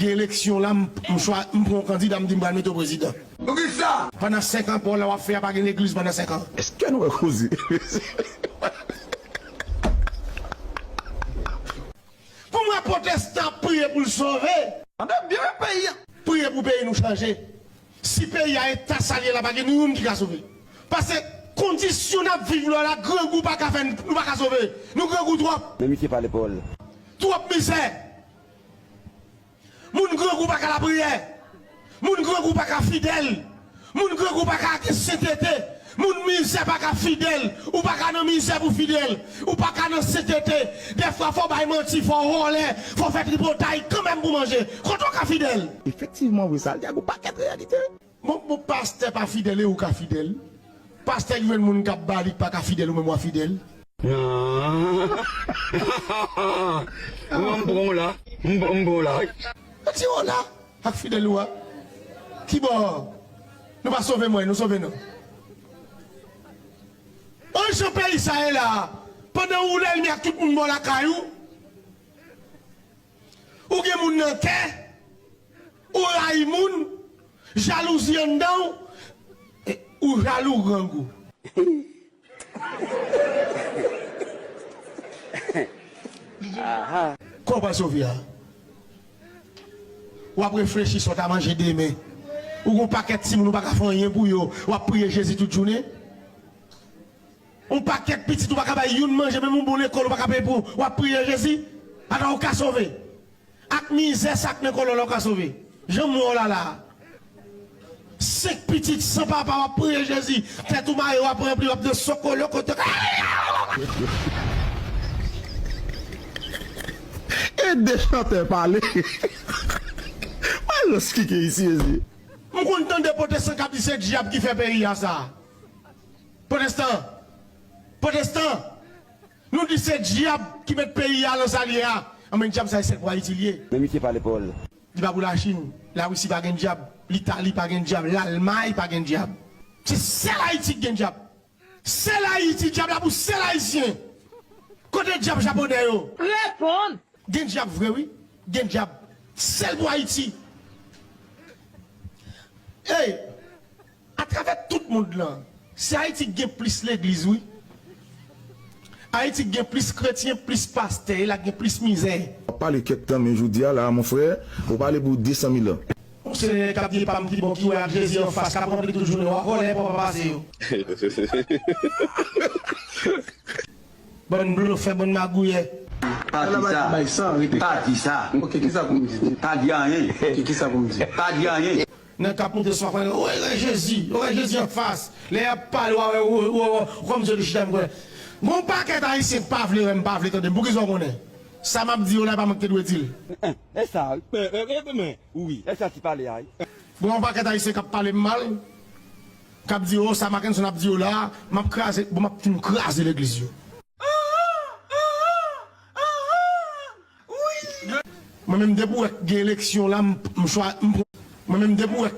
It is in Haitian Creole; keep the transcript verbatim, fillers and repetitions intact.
Gen eleksyon la, m, m chwa, m pran yon kandida, m di m pral mete w prezidan. Poukisa? Pandan senk an, pa w la w ap fè a, pa gen legliz pandan senk an. Èske nou wè koze? Pou mwen, pwotestan ap priye pou l sove. Ann byen peyi a. Priye pou peyi nou chanje. Si peyi a eta sa l ye la, pa gen nou youn ki ka sove. Paske kondisyon n ap viv la, la, grangou pa ka fè n, nou pa ka sove. Nou grangou twòp. Men misye pale pawòl. Twòp mizè. Moun grangou pa ka lapriyè. Moun grangou pa ka fidèl. Moun grangou pa ka gen sentete. Moun mizè pa ka fidèl. Ou pa ka nan mizè pou fidèl. Ou pa ka nan sentete. Dèfwa fò w bay manti, fò w vòlè, fò w fè tripotay kanmenm pou manje. Kote w ka fidèl? Efektivman, wi, sa l di a gon pakèt reyalite. Bon, bon, pastè pa fidèl, e ou ka fidèl? Pastè ki jwenn moun k ap ba li k pa ka fidèl, ou menm w a fidèl? Ah. M pran w la. M, m pran w la. Mwen di w la, ak fidèl ou a. Kibò? Nou pa sove mwen, nou sove non. An jan peyi sa ye la, pandan ou lèlmi ak tout moun bò lakay ou, ou gen moun nan kè, ou rayi moun, jalouzi anndan w, e, ou jalou, grangou. Aha. Kò w pral sove a? W ap reflechi sa w ta manje demen. Ou gon pakèt timoun ou pa ka fè anyen pou yo. W ap priye Jezi tout jounen. Yon pakèt pitit ou pa ka bay youn manje, menm yon bon lekòl ou pa ka peye pou, w ap priye Jezi. Ata w ka sove. Ak mizè sa k nan kò w la, w ka sove. Jan m wè w la la. Senk pitit san papa, w ap priye Jezi. Tèt ou mare, w ap ranpli, w ap de sokolo kote. Ede chantè pale. Malòs ki gen isi, Jezi. M konn tande pwotestan k ap di se dyab ki fè peyi a sa. Pwotestan! Pwotestan! Nou di se dyab ki met peyi a lan sa l ye a. Anben, dyab sa e sèl pou Ayiti l ye. Men misye pale pawòl. Li pa pou Lachin. Larisi pa gen dyab. Litali pa gen dyab. Lalmay pa gen dyab. Se sèl Ayiti ki gen dyab. Sèl Ayiti, dyab la pou sèl Ayisyen. Kote dyab japonè yo? Reponn! Gen dyab vre wi. Gen dyab. Sèl pou Ayiti. Ey, atravè tout mond lan, se Ayiti k gen plis legliz wi. Ayiti k gen plis kretyen, plis pastè, e la k gen plis mizè. W ap pale kèk tan, men jodi a la, mon frè, ou pale pou de san mil an. Yon Senyè k ap di e pa m ki bon, ki wè ak Jezi anfas, k ap ranpli tout jounen w a vòlè, pa w pa pase yo. Bann blofè, bann magouyè. Pa di sa. Bay san repete. Pa di sa. Ok, kisa pou m di? Pa di anyen. Ok, kisa pou m di? Pa di anyen. Nèg k ap moute sou afè, ou wè Jezi, ou wè Jezi anfas. Lè y ap pale, w a wè, ou, ou, ou, ou kòmsi li chita m kwè. Gon pakèt Ayisyen k pa vle wè m, pa vle tande m. Poukisa w konnen? Sa m ap di yo la, e pa mwen ki te dwe di l. E sa, wi. Men, men, men, men, wi. E sa ti pale a, wi. Bon, yon pakèt Ayisyen k ap pale m mal, k ap di, "O, sa Mackenson ap di yo la, m ap kraze, bon, m ap fin kraze legliz yo." Mwen menm, depi w wè gen eleksyon la, m, m chwa, m, mwen menm, depi w wè